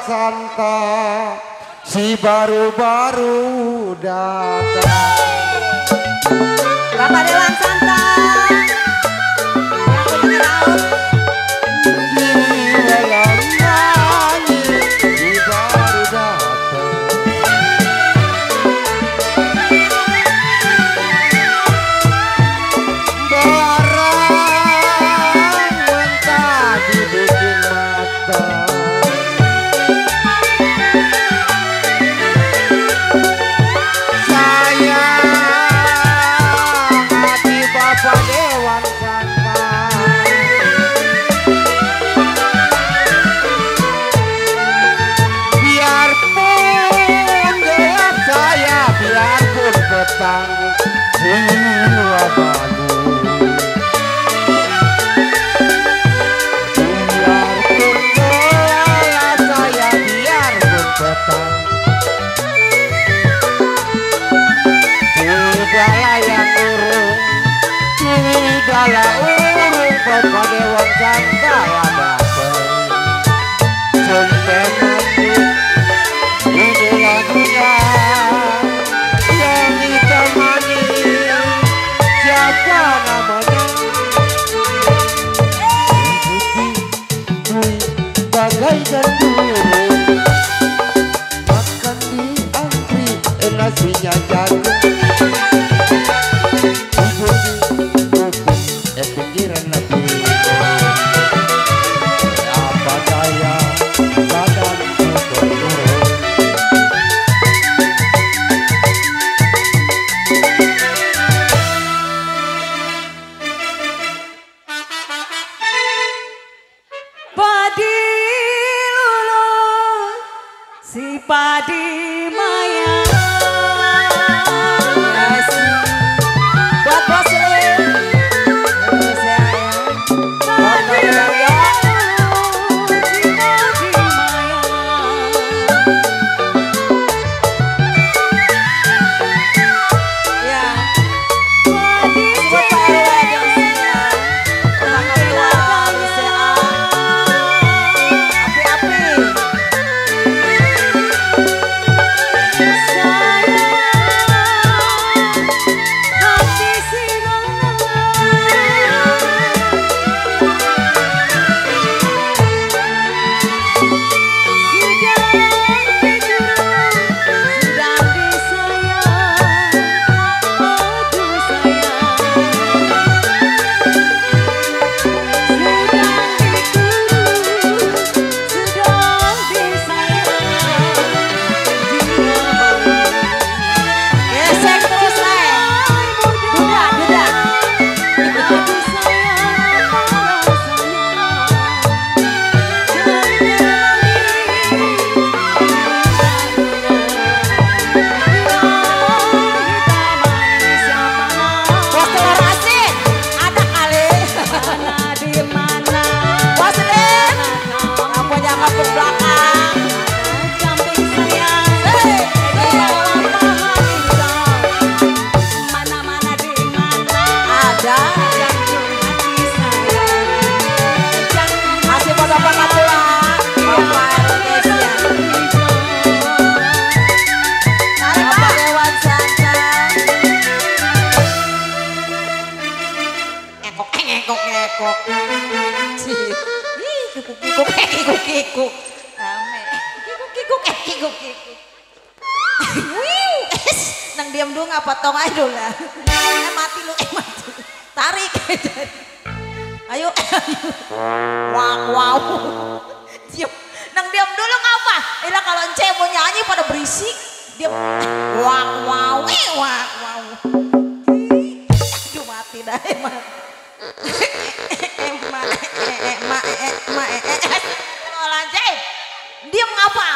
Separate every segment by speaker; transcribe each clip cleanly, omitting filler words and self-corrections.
Speaker 1: Santa si baru-baru datang.
Speaker 2: Bapak Dewan Santa.
Speaker 1: Udahlah urung Bapak Dewan Santa ya datang. Sampai mati ini lagunya yang ditemani siapa namanya. Bagaikan burung makan di antri nasinya jagung.
Speaker 2: Padi Maya buat bos kikuk nang diam dulu ngapa tong aja lah mati lu mati tarik ayo wow diam nang diam dulu ngapa ilah kalau ence mau nyanyi pada berisik diam wow aduh mati dah emang diam ngapa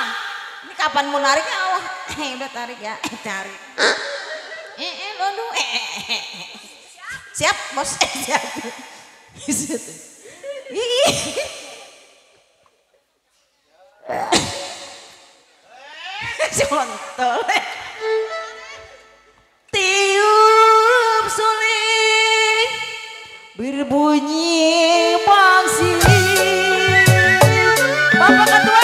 Speaker 2: ini kapan mau nariknya awah udah tarik ya tarik lalu siap bos siap contol tiup suling berbunyi bangsi Bapak Ketua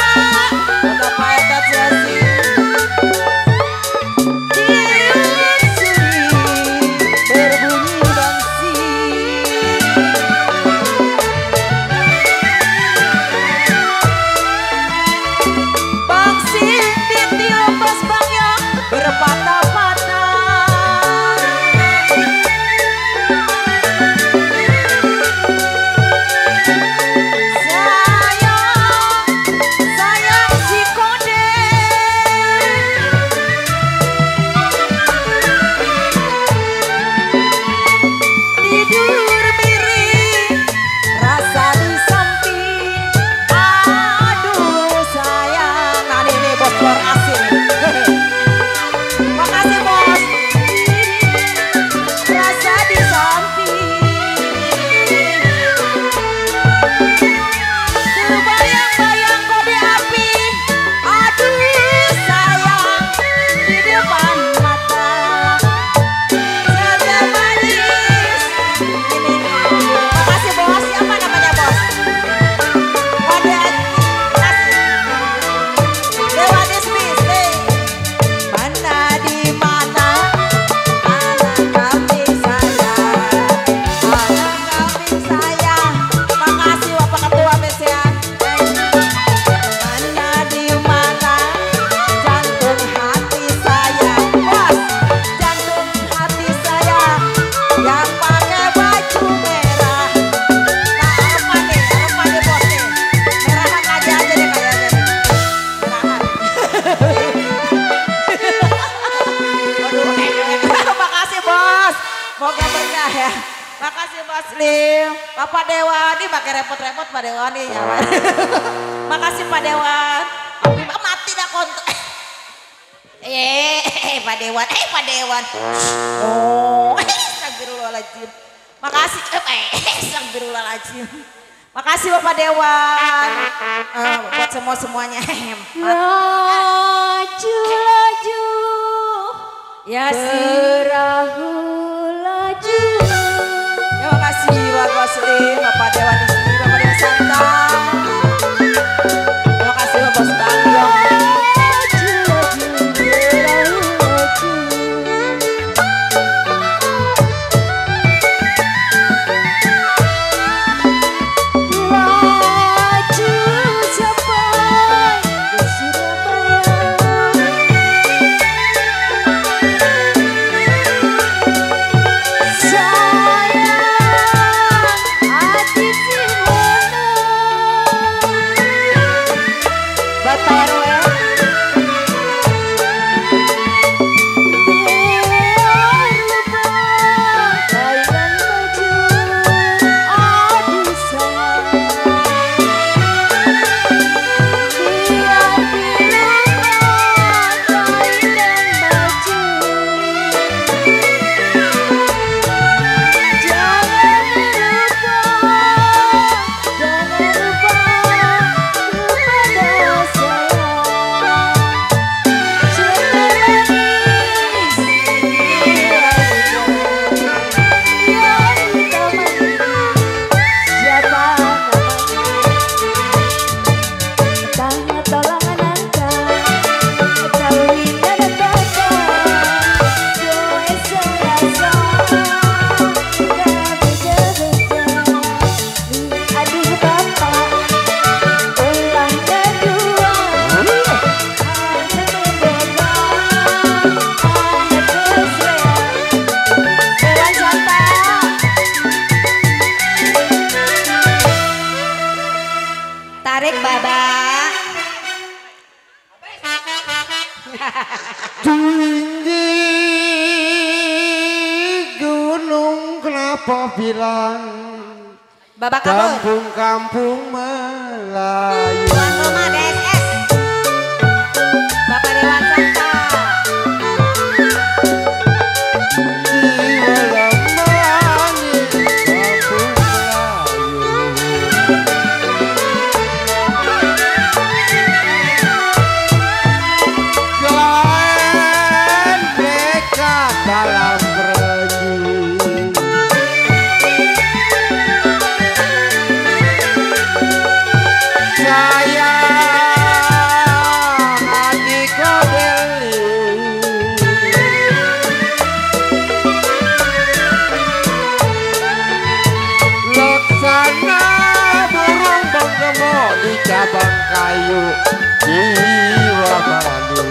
Speaker 2: Semoga berkah ya. Makasih Mas Lim. Bapak Dewan, ini pakai repot-repot Pak Dewan nih. Ya. Makasih Pak Dewan. Tapi mati dah kontak. Pak Dewan, Pak Dewan. Oh, astagfirullahaladzim. Makasih, astagfirullahaladzim. Makasih Bapak Dewan. Buat semuanya.
Speaker 3: Laju laju. Ya perahu laju.
Speaker 2: Terima kasih buat Mas Lim, Bapak Dewan di sini, Bapak Dewan Santai. Terima kasih Bapak Bos Tanggong. Tarik Babak.
Speaker 1: Tinggi gunung kenapa bilang
Speaker 2: Babak kabur.
Speaker 1: kampung-kampung Melayu.
Speaker 2: Tuan rumah DSS. Bapak Dewan Santai.
Speaker 1: Jiwa lemani kampung Melayu. Kelain mereka dalam berenang. Sayang adikku beli laksana burung penggemo di cabang kayu jiwa malu.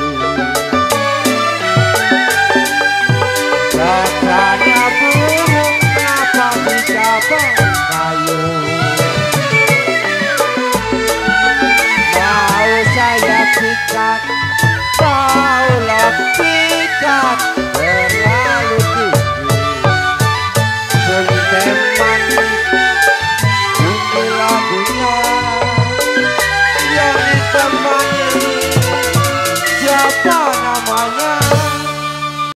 Speaker 1: Laksana burung apa di cabang kayu